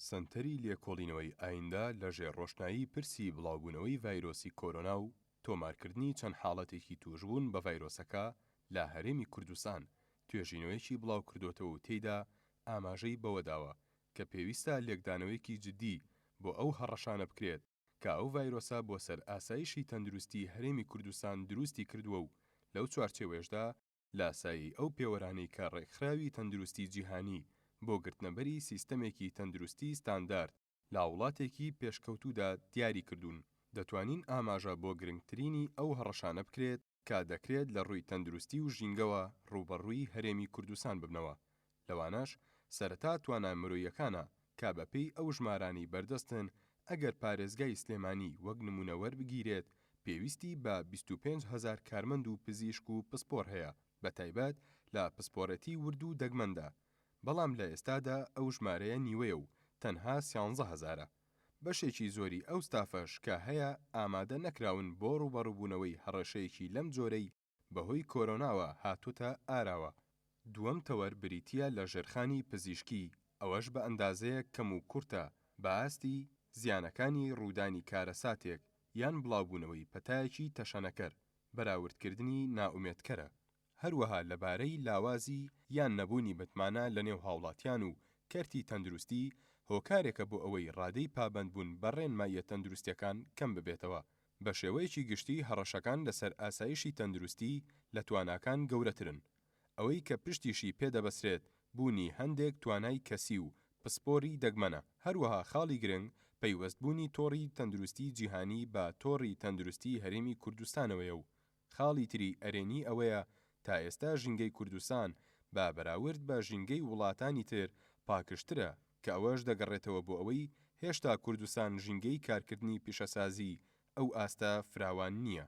سەنتەری لێکۆڵینەوەی ئایندە لە ژێر ڕۆشنایی پرسی بڵاوبوونەوەی ڤایرۆسی کۆرۆنا و تۆمارکردنی چەند حاڵەتێکی تووشبوون بە ڤایرۆسەکە لە هەرێمی کوردستان توێژینەوەیەکی بڵاوکردۆتەوە و تێیدا ئاماژەی بەوەداوە کە پێویستە لێکدانەوەیەکی جدی بۆ ئەو هەڕەشانە بکرێت کە ئەو ڤایرۆسە بۆ سەر ئاسایشی تەندروستی هەرێمی کوردستان دروستی کردووە و لەو چوارچێوەیەشدا لاسایی ئەو پێوەرانەی کە ڕێکخراوی تەندروستی جیهانی بۆ گرتنەبەری سیستەمێکی تەندروستی ستاندارد لە وڵاتێکی پێشکەوتوودا دیاری کردوون، دەتوانین ئاماژە بۆ گرنگترینی ئەو هەڕەشانە بکرێت کە دەکرێت لە ڕووی تەندروستی و ژینگەوە ڕووبەڕووی هەرێمی کوردستان ببنەوە، لەوانەش سەرەتا توانا مرۆییەکانە کە بەپێی ئەو ژمارانەی بەردەستن ئەگەر پارێزگای سلێمانی وەک نموونە وەربگیرێت پێویستی بە 25 هەزار کارمەند و پزیشک و پسپۆر هەیە بەتایبەت لە پسپۆرێتی ورد و دەگمەندا بەڵام لە ئێستادا ئەو ژمارەیە نیوەیە و تەنها سیانزە هەزارە. بەشێکی زۆری ئەو ستافەش کە هەیە ئامادە نەکراون بۆ ڕووبەڕووبوونەوەی هەڕەشەیەکی لەم جۆرەی بەهۆی کۆرۆناوە هاتۆتە ئاراوە. دووەم تەوەر بریتییە لە ژێرخانی پزیشکی، ئەوەش بە ئەندازەیەک کەم و کورتە بە ئاستی زیانەکانی ڕوودانی کارەساتێک یان بڵاوبوونەوەی پەتایەکی تەشەنەکەر، بەراوردکردنی نائومێدکەرە. هەروەها لەبارەی لاوازی یان نەبوونی متمانە لەنێو هاوڵاتیان و کەرتی تەندروستی، هۆکارێکە بۆ ئەوەی ڕادەی پابەندبوون بە ڕێنماییە تەندروستییەکان کەم ببێتەوە. بەشێوەیەکی گشتی هەڕەشەکان لەسەر ئاسایشی تەندروستی لە تواناکان گەورەترن. ئەوەی کە پشتیشی پێ دەبەسرێت بوونی هەندێک توانای کەسی و پسپۆری دەگمەنە. هەروەها خاڵی گرنگ پەیوەستبوونی تۆڕی تەندروستی جیهانی بە تۆڕی تەندروستی هەرێمی کوردستانەوەیە و خاڵی تری ئەرێنی ئەوەیە تا ئێستا ژینگەی کوردستان بە بەراورد بە ژینگەی وڵاتانی تر پاکژترە کە ئەوەش دەگەڕێتەوە بۆ ئەوەی هێشتا کوردستان ژینگەی کارکردنی پیشەسازی ئەو ئاستە فراوان نییە.